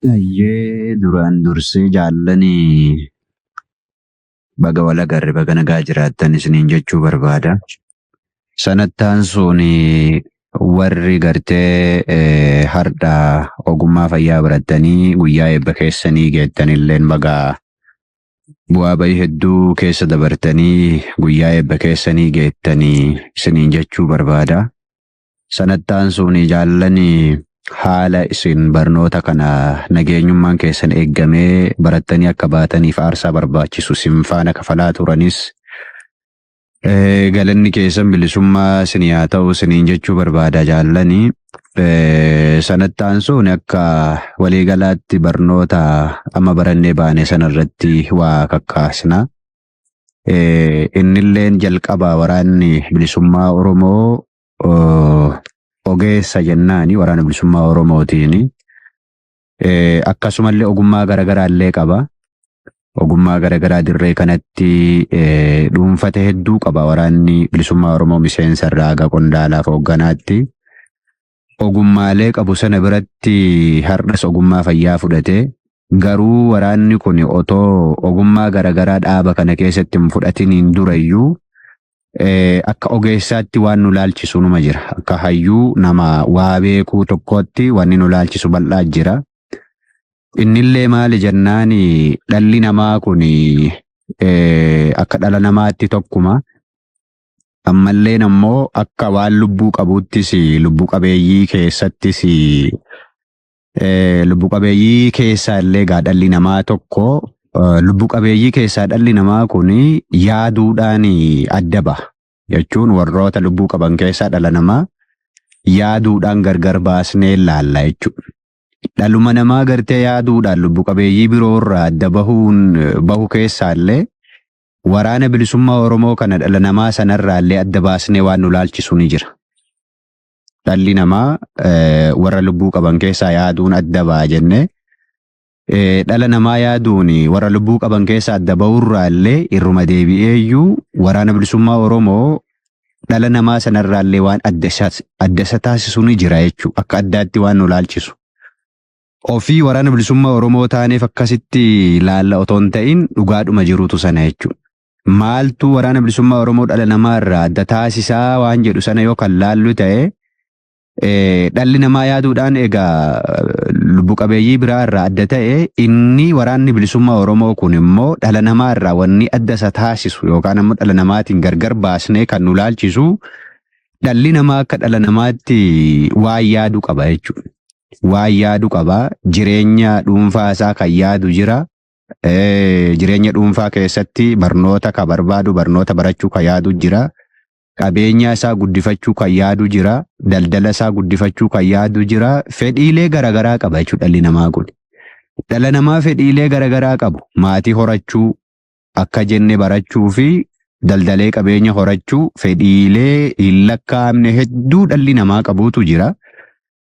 Ayyee, duraan dursee jaallanii, baga wal agarre, baga nagaa jiraattan isiniin jechuu barbaada. Sanattaan sun warri gartee hardha ogummaa fayyaa barattanii guyyaa eebba keessanii geettanilleen, baga bu'aa bahii hedduu keessa dabartanii guyyaa eebba keessanii geettanii isiniin jechuu barbaada. Sanattaan sun jaallanii, haala isin barnoota kana nageenyummaan keessan eeggamee barattanii akka baataniif aarsaa barbaachisu isin faana kafalaa turanis, galanni keessan bilisummaa isinii haa ta'u isiniin jechuu barbaada jaallanii. Sanattaan sun akka waliigalaatti barnoota amma barannee baane sanarratti waa kakkaasna. Innilleen jalqaba Waraanni Bilisummaa Oromoo ogeessa jennaani Waraana Bilisummaa Oromootiin. Akkasumallee ogummaa garaagaraa illee qaba. Ogummaa garaagaraa dirree kanatti dhuunfate hedduu qaba Waraanni Bilisummaa Oromoo, miseensa irraa haga qondaalaaf hoogganaatti. Ogummaalee qabu sana biratti har'as ogummaa fayyaa fudhate. Garuu waraanni kun otoo ogummaa garaagaraa dhaaba kana keessatti hin fudhatiniin durayyuu akka ogeessaatti waan nu laalchisu numa jira. Akka hayyuu nama waa beekuu tokkootti wanni nu laalchisu bal'aa jira. Innillee maali jennaan, dhalli namaa kun akka dhala namaatti tokkuma. Ammalleen ammoo akka waan lubbuu qabuuttis, lubbuu qabeeyyii keessattis, lubbu qabeeyyii keessaa illee gaa dhalli namaa tokko, lubbu qabeeyyii keessaa dhalli namaa kun yaaduudhaan adda baha. Jechuun warroota lubbuu qaban keessaa dhala namaa yaaduudhaan gargar baasnee laalla jechuudha. Dhaluma namaa gartee yaaduudhaan lubbu qabeeyyii biroo irraa adda bahuun bahu keessaa illee Waraana Bilisummaa Oromoo kana dhala namaa sanarraa illee adda baasnee waan nu laalchisu ni jira. Dhalli namaa warra lubbuu qaban keessaa yaaduun adda ba'a jennee, dhala namaa yaaduun warra lubbuu qaban keessaa adda ba'urraa illee irruma deebi'eeyyuu Waraana Bilisummaa Oromoo dhala namaa sanarraa illee waan adda isa taasisu ni jira jechuudha. Akka addaatti waan nu laalchisu. Ofii Waraana Bilisummaa Oromoo taaneef akkasitti laalla otoo hin ta'in, dhugaadhuma jirutu sana jechuudha. Maaltu Waraana Bilisummaa Oromoo dhala namaa irraa adda taasisaa waan jedhu sana yoo kan laallu ta'e, dhalli namaa yaaduudhaan egaa lubbu qabeeyyii biraa irraa adda ta'e, inni Waraanni Bilisummaa Oromoo kun immoo dhala namaa irraa wanni adda isa taasisu yookaan ammoo dhala namaatiin gargar baasnee kan nu laalchisu, dhalli namaa akka dhala namaatti waan yaadu qaba jechuudha. Waan yaadu qaba. Jireenya dhuunfaa isaa kan yaadu jira. Jireenya dhuunfaa keessatti barnoota ka barbaadu, barnoota barachuu ka yaadu jira. Qabeenya isaa guddifachuu kan yaadu jira. Daldala isaa guddifachuu kan yaadu jira. Fedhiilee garaagaraa qaba jechuudha dhalli namaa kun. Dhala namaa fedhiilee garaagaraa qabu. Maatii horachuu, akka jenne barachuu fi daldalee qabeenya horachuu, fedhiilee hin lakkaa'amne hedduu dhalli namaa qabutu jira.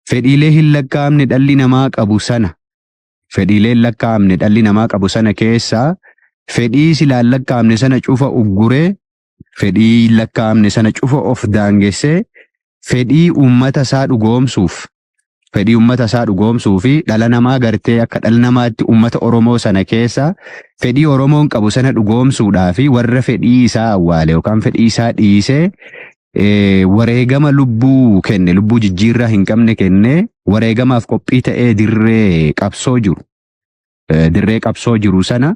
Fedhiilee hin lakkaa'amne dhalli namaa qabu sana, fedhiilee hin lakkaa'amne dhalli namaa qabu sana keessaa fedhii silaa hin lakkaa'amne sana cufa ugguree, fedhii hin lakkaa'amne sana cufa of daangessee, fedhii uummata isaa dhugoomsuuf, fedhii uummata isaa dhugoomsuu fi dhala namaa gartee akka dhala namaatti uummata Oromoo sana keessa fedhii Oromoon qabu sana dhugoomsuudhaa fi warra fedhii isaa awwaale yookaan fedhii isaa dhiisee wareegama lubbuu kenne, lubbuu jijjiirraa hin qabne kenne, wareegamaaf qophii ta'ee dirree qabsoo jiru, dirree qabsoo jiru sana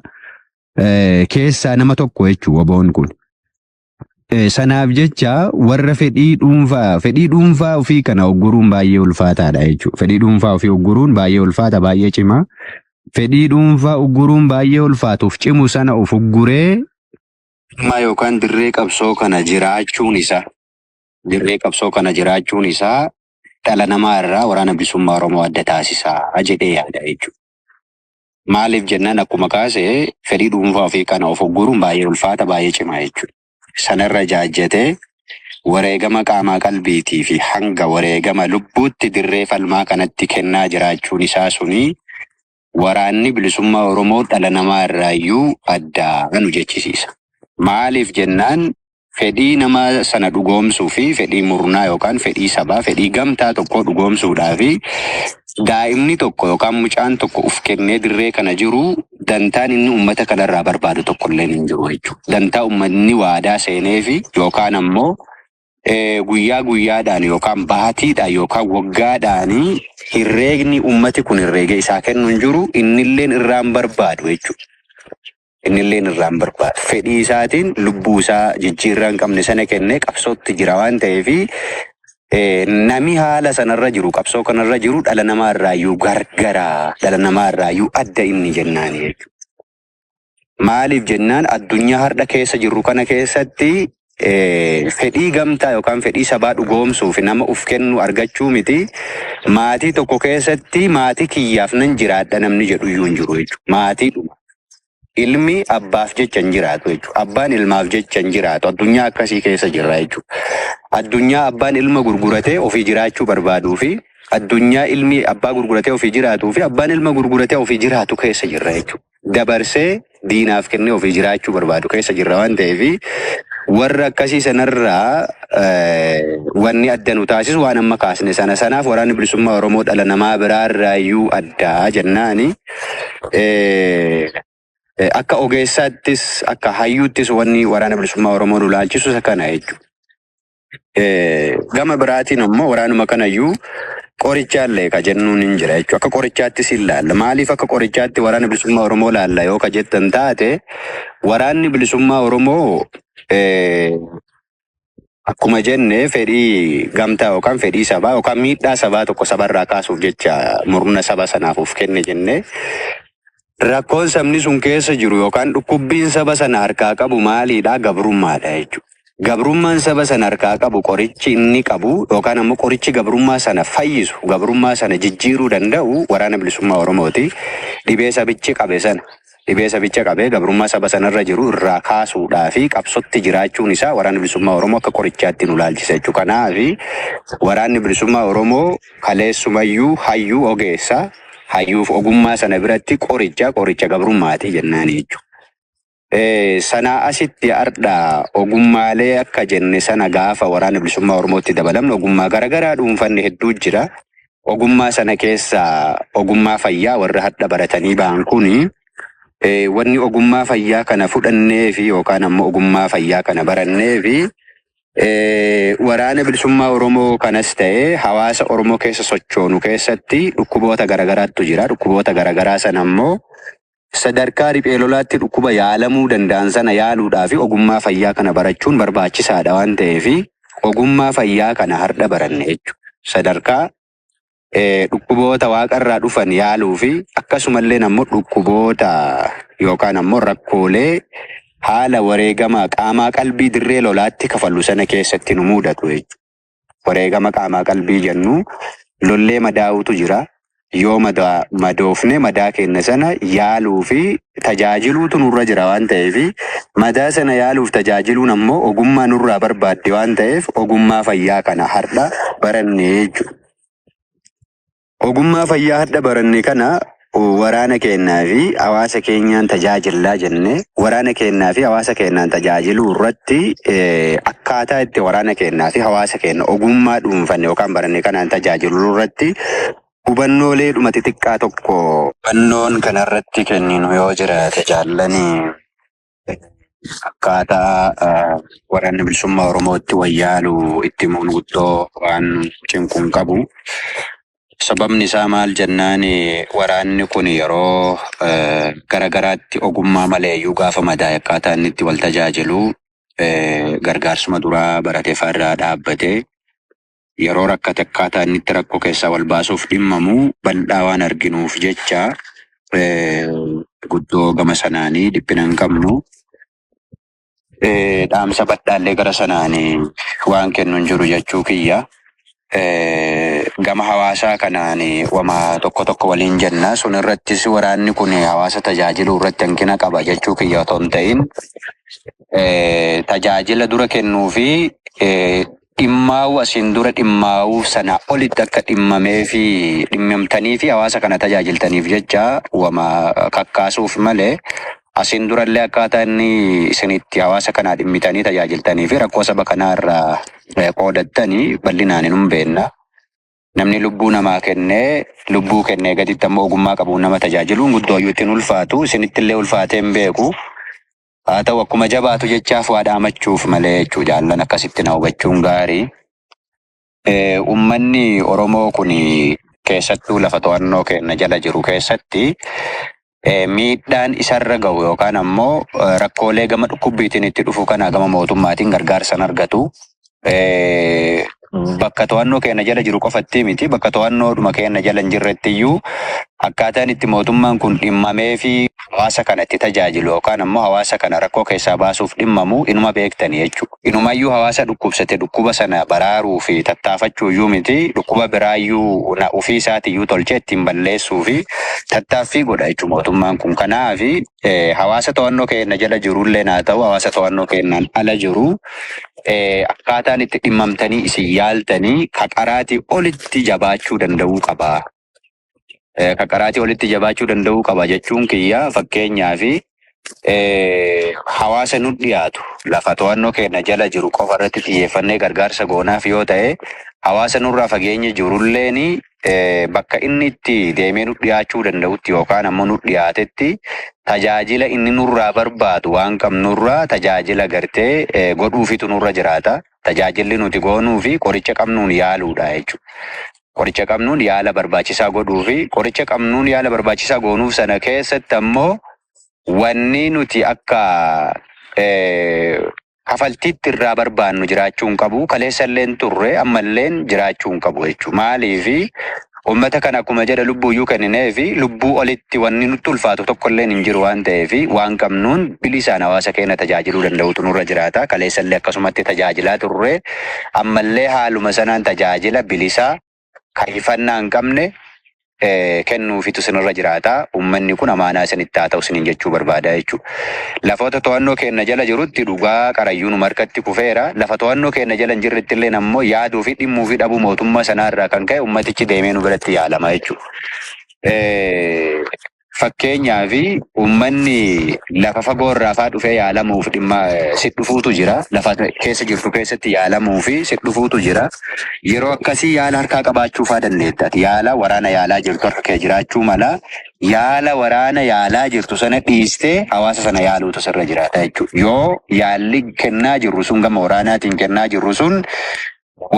keessaa nama tokko jechuu WBOn kun. Sanaaf jecha warra fedhii dhuunfaa ofii kana ogguruun baay'ee ulfaataadha jechuudha. Fedhii dhuunfaa ofii ogguruun baay'ee ulfaata, baay'ee cimaa. Fedhii dhuunfaa ogguruun baay'ee ulfaatuuf cimu sana of ugguree yookaan dirree qabsoo kana jiraachuun isaa, dirree qabsoo kana jiraachuun isaa dhala namaa irraa Waraana Bilisummaa Oromoo adda taasisaa jedhee yaada jechuudha. Maaliif jennaan, akkuma kaase fedhii dhuunfaa ofii kana of ogguruun baay'ee ulfaata, baay'ee cimaa jechuudha. Sanarra jaajjatee wareegama qaamaa qalbiitii fi hanga wareegama lubbuutti dirree falmaa kanatti kennaa jiraachuun isaa suni Waraanni Bilisummaa Oromoo dhala namaa irraayyuu addaa nu jechisiisa. Maaliif jennaan, Fedhii nama sana dhugoomsuu fi fedhii murnaa yookaan fedhii sabaa, fedhii gamtaa tokkoo dhugoomsuudhaa fi daa'imni tokko yookaan mucaan tokko uf kennee dirree kana jiru dantaan inni uummata kanarraa barbaadu tokkollee hin jiru jechuudha. Dantaa uummanni waadaa seenee fi yookaan ammoo guyyaa guyyaadhaan yookaan baatiidhaan yookaan waggaadhaan herreegni uummati kun herreega isaa kennu hin jiru, innilleen irraan barbaadu jechuudha. Innilleen irraan barbaadu. Fedhii isaatiin lubbuu isaa jijjiirraa hin qabne sana kennee qabsootti jira waan ta'eef, nami haala sanarra jiru, qabsoo kanarra jiru, dhala namaa irraayyuu gargaraa, dhala namaa irraayyuu adda inni jennaani jechuudha. Maaliif jennaan, addunyaa har'a keessa jirru kana keessatti fedhii gamtaa yookaan fedhii sabaa dhugoomsuuf nama uf kennu argachuu miti. Maatii tokko keessatti maatii kiyyaaf nan jiraadha namni jedhu iyyuu hin jiru jechuudha. Maatiidhuma. Ilmi abbaaf jecha hin jiraatu jechuudha. Abbaan ilmaaf jecha hin jiraatu. Addunyaa akkasii keessa jirra jechuudha. Addunyaa abbaan ilma gurguratee ofii jiraachuu barbaaduu fi addunyaa ilmi abbaa gurguratee ofii jiraatuu fi abbaan ilma gurguratee ofii jiraatu keessa jirra jechuudha. Dabarsee diinaaf kennee ofii jiraachuu barbaadu keessa jirra waan ta'eef, warra akkasii sanarraa wanni adda nu taasisu waan amma kaasne sana. Sanaaf Waraanni Bilisummaa Oromoo dhala namaa biraarraayyuu addaa jennaani. Akka ogeessaattis akka hayyuuttis wanni Waraana Bilisummaa Oromoo nu laalchisu isa kana jechuudha. Gama biraatiin immoo waraanuma kanayyuu qorichaallee ka jennuun hin jira jechuudha. Akka qorichaattis hin laalla. Maaliif akka qorichaatti Waraana Bilisummaa Oromoo laalla yoo ka jettan taate, Waraanni Bilisummaa Oromoo akkuma jenne fedhii gamtaa yookaan fedhii sabaa yookaan miidhaa sabaa tokko sabarraa kaasuuf jecha murna saba sanaaf of kenne jenne. Rakkoon sabni sun keessa jiru yookaan dhukkubbiin saba sana harkaa qabu maaliidha? Gabrummaadha jechuudha. Gabrummaan saba sana harkaa qabu, qorichi inni qabu yookaan ammoo qorichi gabrummaa sana fayyisu, gabrummaa sana jijjiiruu danda'u Waraana Bilisummaa Oromooti. Dhibee sabichi qabe sana, dhibee sabicha qabee gabrummaa saba sanarra jiru irraa kaasuudhaa fi qabsotti jiraachuun isaa Waraana Bilisummaa Oromoo akka qorichaatti nu laalchisa jechuudha. Kanaaf Waraanni Bilisummaa Oromoo kaleessumayyuu hayyuu, ogeessa, hayyuuf ogummaa sana biratti qoricha, qoricha gabrummaati jennaani jechuudha. Sanaa asitti har'a ogummaalee akka jenne sana gaafa Waraana Bilisummaa Oromootti dabalamnu ogummaa garaagaraa dhuunfanne hedduu jira. Ogummaa sana keessaa ogummaa fayyaa warra hadha baratanii ba'an kuni, wanni ogummaa fayyaa kana fudhannee fi yookaan ammoo ogummaa fayyaa kana barannee fi Waraana Bilisummaa Oromoo kanas ta'ee hawaasa Oromoo keessa sochoonu keessatti dhukkuboota garaagaraatu jira. Dhukkuboota garaagaraa sana ammoo sadarkaa riphee lolaatti dhukkuba yaalamuu danda'an sana yaaluudhaa fi ogummaa fayyaa kana barachuun barbaachisaadha waan ta'eef, ogummaa fayyaa kana har'a baranne jechuudha. Sadarkaa dhukkuboota waaqarraa dhufan yaaluu fi akkasumallee ammoo dhukkuboota yookaan ammoo rakkoolee haala wareegama qaamaa qalbii dirree lolaatti kafallu sana keessatti nu mudatu jechuudha. Wareegama qaamaa qalbii jennu, lollee madaa'utu jira. Yoo madoofne madaa keenya sana yaaluu fi tajaajiluutu nurra jira waan ta'eef, madaa sana yaaluuf tajaajiluun ammoo ogummaa nurraa barbaadde waan ta'eef, ogummaa fayyaa kana har'a baranne jechuudha. Ogummaa fayyaa har'a baranne kana waraana keenyaa fi hawaasa keenyaan tajaajillaa jenne. Waraana keenyaa fi hawaasa keenyaan tajaajiluu irratti, akkaataa itti waraana keenyaa fi hawaasa keenya ogummaa dhuunfanne yookaan baranne kanaan tajaajiluu irratti hubannoolee dhuma xixiqqaa tokko hubannoon kanarratti kenninu yoo jiraate, jaallanii, akkaataa Waraanni Bilisummaa Oromootti wayyaalu itti himuun guddoo waan cinquu hin qabu. Sababni isaa maal jennaan, waraanni kun yeroo garagaraatti ogummaa maleeyyuu gaafa madaa'e akkaataa inni itti wal tajaajilu, gargaarsuma duraa barate irraa dhaabbatee yeroo rakkate akkaataa inni itti rakkoo keessaa wal baasuuf dhimmamu bal'aa waan arginuuf jecha, guddoo gama sanaanii dhiphina hin qabnu. Dhaamsa badhaallee gara sanaanii waan kennu hin jiru jechuu kiyya. Gama hawaasaa kanaan wama tokko tokko waliin jenna. Sun irrattis waraanni kun hawaasa tajaajiluu irratti hanqina qaba jechuu kiyya otoo hin ta'in, tajaajila dura kennuu fi dhimmaa'uu asiin dura dhimmaa'uu sana olitti akka dhimmamee fi dhimmamtanii fi hawaasa kana tajaajiltaniif jecha wama kakkaasuuf malee. Asiin durallee akkaataa inni isin itti hawaasa kanaa dhimmitanii tajaajiltanii fi rakkoo saba kanaa irraa qoodattanii bal'inaan hin beenna. Namni lubbuu namaa kennee, lubbuu kennee gaditti ammoo ogummaa qabuun nama tajaajiluun guddooyyuu ittiin ulfaatu, isinittillee ulfaatee hin beeku. Haa ta'u, akkuma jabaatu jechaaf waa dhaamachuuf malee jechuu, jaallan, akkasitti na hubachuun gaarii. Uummanni Oromoo kun keessattuu lafa to'annoo keenya jala jiru keessatti miidhaan isarra ga'u yookaan ammoo rakkoolee gama dhukkubbiitiin itti dhufu kana gama mootummaatiin gargaarsa hin argatu. Bakka to'annoo keenya jala jiru qofatti miti, bakka to'annoodhuma keenya jala hin jirretti iyyuu akkaataan itti mootummaan kun dhimmamee fi hawaasa kana itti tajaajilu yookaan ammoo hawaasa kana rakkoo keessaa baasuuf dhimmamu inuma beektani jechuudha. Inumayyuu hawaasa dhukkubsate dhukkuba sana baraaruu fi tattaafachuu iyyuu miti, dhukkuba biraayyuu ofii isaatiyyuu tolchee ittiin balleessuu fi tattaaffii godha jechuudha mootummaan kun. Kanaaf hawaasa to'annoo keenya jala jirullee haa ta'u, hawaasa to'annoo keenyaan ala jiru, akkaataan itti dhimmamtanii isin yaaltanii kaqaraatii olitti jabaachuu danda'uu qaba. Kaqaraatii olitti jabaachuu danda'uu qaba jechuun kiyya, fakkeenyaa fi hawaasa nu dhiyaatu lafa to'annoo keenya jala jiru qofa irratti xiyyeeffannee gargaarsa goonaaf yoo ta'e, hawaasa nurraa fageenya jirulleen bakka inni itti deemee nu dhiyaachuu danda'utti yookaan ammoo nu dhiyaatetti tajaajila inni nurraa barbaadu waan qabnurraa tajaajila gartee godhuufitu nurra jiraata. Tajaajilli nuti goonuu fi qoricha qabnuun yaaluudha jechuudha. Qoricha qabnuun yaala barbaachisaa godhuu fi qoricha qabnuun yaala barbaachisaa goonuuf sana keessatti ammoo wanni nuti akka kafaltiitti irraa barbaannu jiraachuu hin qabu. Kaleessa illeen turre, ammalleen jiraachuu hin qabu jechuudha. Maaliifi, uummata kana akkuma jedha lubbuuyyuu kenninee fi lubbuu olitti wanni nutti ulfaatu tokkolleen hin jiru waan ta'eef, waan qabnuun bilisaan hawaasa keenya tajaajiluu danda'utu nurra jiraata. Kaleessa illee akkasumatti tajaajilaa turre, ammallee haaluma sanaan tajaajila bilisaa kaifannaa hin qabne kennuufitu isinirra jiraata. Uummanni kun amaanaa isinitti haa ta'u isiniin jechuu barbaada jechuudha. Lafoota to'annoo keenya jala jirutti dhugaa qarayyuu nu harkatti kufeera. Lafa to'annoo keenya jala hin jirretti illee ammoo yaaduu fi dhimmuu fi dhabuu mootummaa sanaarraa kan ka'e uummatichi deemee nu biratti yaalama jechuudha. Fakkeenyaaf, uummanni lafa fagoo irraa faa dhufee yaalamuuf dhimma si dhufuutu jira. Lafa keessa jirtu keessatti yaalamuu fi si dhufuutu jira. Yeroo akkasii yaala harkaa qabaachuu faa dandeetta. Ati yaala waraana yaalaa jirtu harka kee jiraachuu mala. Yaala waraana yaalaa jirtu sana dhiistee hawaasa sana yaaluutu sirra jiraata jechuudha. Yoo yaalli kennaa jirru sun, gama waraanaatiin kennaa jirru sun,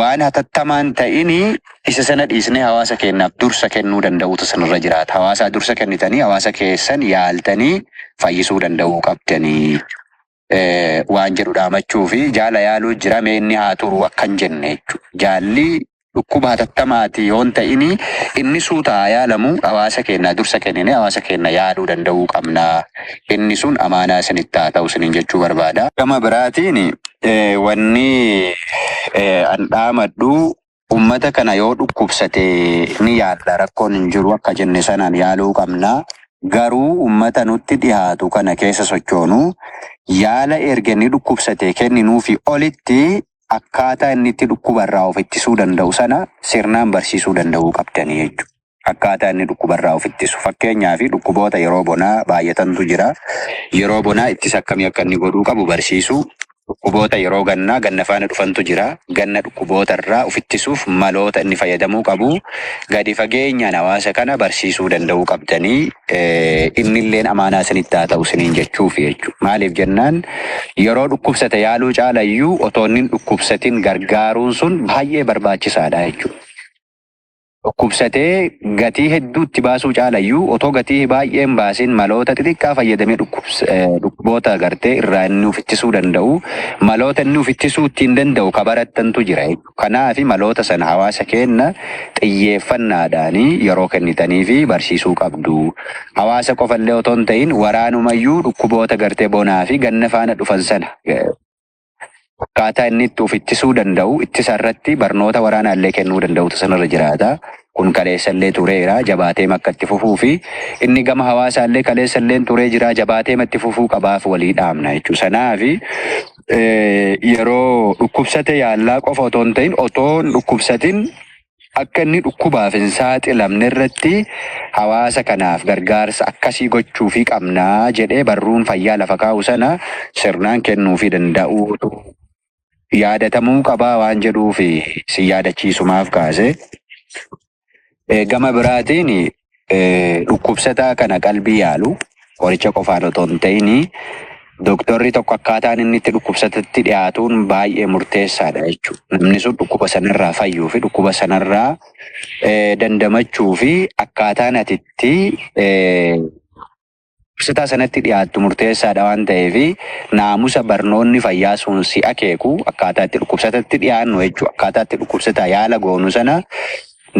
waan hatattamaan ta'ini, isa sana dhiisnee hawaasa keenyaaf dursa kennuu danda'uutu sanirra jiraata. Hawaasaa dursa kennitanii hawaasa keessan yaaltanii fayyisuu danda'uu qabdanii waan jedhu dhaamachuu fi jaala yaaluu jira, mee inni haa turu akkan jenne jechuudha. Jaalli dhukkuba hatattamaati yoon ta'ini, inni suuta haa yaalamu, hawaasa keenyaa dursa kennine hawaasa keenya yaaluu danda'uu qabna. Inni sun amaanaa isinitti haa ta'u isiniin jechuu barbaada. Gama biraatiin wanni an dhaamadhu, ummata kana yoo dhukkubsate ni yaalla, rakkoon hin jiru, akka jenne sanaan yaaluu qabna. Garuu ummata nutti dhihaatu kana keessa sochoonu yaala erga inni dhukkubsate kenninuufi olitti akkaataa inni itti dhukkubarraa of ittisuu danda'u sana sirnaan barsiisuu danda'uu qabdanii jechuudha. Akkaataa inni dhukkubarraa of ittisu. Fakkeenyaaf, dhukkuboota yeroo bonaa baay'atantu jira. Yeroo bonaa ittisa akkamii akka inni godhuu qabu barsiisuu. Dhukkuboota yeroo gannaa ganna faana dhufantu jira. Ganna dhukkuboota irraa of ittisuuf maloota inni fayyadamuu qabu gadi fageenyaan hawaasa kana barsiisuu danda'uu qabdanii, innilleen amaanaa isinitti haa ta'u isiniin jechuuf jechuudha. Maaliif jennaan, yeroo dhukkubsate yaaluu caalayyuu otoo inni hin dhukkubsatin gargaaruun sun baay'ee barbaachisaadha jechuudha. Dhukkubsatee gatii hedduu itti baasuu caalayyuu otoo gatii baay'ee hin baasin maloota xixiqqaa fayyadamee dhukkuboota gartee irraa inni of ittisuu danda'u, maloota inni of ittisuu ittiin danda'u ka barattantu jira jechuudha. Kanaaf maloota sana hawaasa keenya xiyyeeffannaadhaan yeroo kennitanii fi barsiisuu qabdu. Hawaasa qofallee otoo hin ta'in waraanumayyuu dhukkuboota gartee bonaa fi ganna faana dhufan sana akkaataa inni itti of ittisuu danda'u, ittisa irratti barnoota waraanaa illee kennuu danda'utu sanarra jiraata. Kun kaleessa illee tureera, jabaatee akka itti fufuu fi inni gama hawaasaa illee kaleessa illee turee jira, jabaatee itti fufuu qabaaf walii dhaamna jechuudha. Sanaafi yeroo dhukkubsate yaallaa qofa otoo hin ta'in, otoo hin dhukkubsatin Akka inni dhukkubaaf hin saaxilamne irratti hawaasa kanaaf gargaarsa akkasii gochuufii qabnaa jedhee barruun fayyaa lafa kaa'u sana sirnaan kennuufii danda'uutu yaadatamuu qabaa waan jedhuuf si yaadachiisumaaf kaase. Gama biraatiin dhukkubsataa kana qalbii yaalu qoricha qofaan otoo hin ta'in dooktorri tokko akkaataan inni itti dhukkubsatatti dhiyaatuun baay'ee murteessaadha jechuudha. Namni sun dhukkuba sanarraa fayyuu fi dhukkuba sanarraa dandamachuu fi akkaataan ati itti dhukkubsataa sanatti dhiyaattu murteessaadha waan ta'eef, naamusa barnoonni fayyaa sun si akeeku akkaataa itti dhukkubsatatti dhiyaannu jechuudha. Akkaataa itti dhukkubsataa yaala goonu sana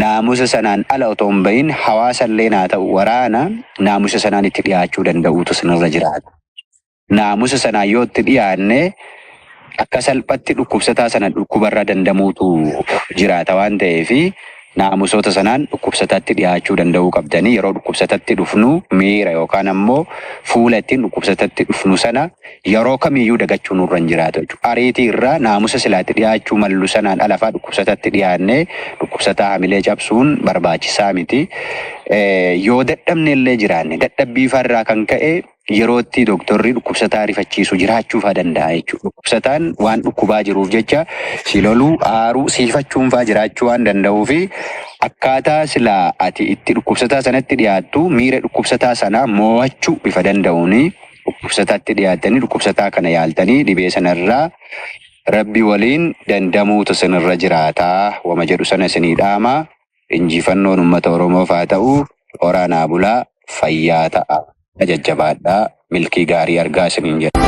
naamusa sanaan ala otoo hin bahin, hawaasa illee naa ta'u waraana, naamusa sanaan itti dhiyaachuu danda'uutu sinirra jiraata. Naamusa sanaan yoo itti dhiyaanne akka salphatti dhukkubsataa sana dhukkubarraa dandamuutu jiraata waan ta'eef, naamusoota sanaan dhukkubsataatti dhiyaachuu danda'uu qabdanii. Yeroo dhukkubsatatti dhufnu miira yookaan ammoo fuula ittiin dhukkubsatatti dhufnu sana yeroo kamiyyuu dagachuu nurra hin jiraatu jechuudha. Ariitii irraa naamusa silaatti dhiyaachuu mallu sanaan alafaa dhukkubsatatti dhiyaannee dhukkubsataa hamilee cabsuun barbaachisaa miti. Yoo dadhabne illee jiraanne, dadhabbii irraa kan ka'e yerootti dooktorri dhukkubsataa rifachiisu jiraachuufaa danda'a jechuudha. Dhukkubsataan waan dhukkubaa jiruuf jecha si loluu, aaruu, siifachuun faa jiraachuu waan danda'uu fi akkaataa silaa ati itti dhukkubsataa sanatti dhiyaattu miira dhukkubsataa sanaa mo'achuu bifa danda'uuni dhukkubsataatti dhiyaattanii dhukkubsataa kana yaaltanii dhibee sanarraa Rabbi waliin dandamuutu sinirra jiraataa wama jedhu sana isinii dhaama. Injifannoon uummata Oromoof haa ta'u. Horaa naa bulaa, fayyaa ta'a. Jajjabaadhaa, milkii gaarii argaa isiniin jedha.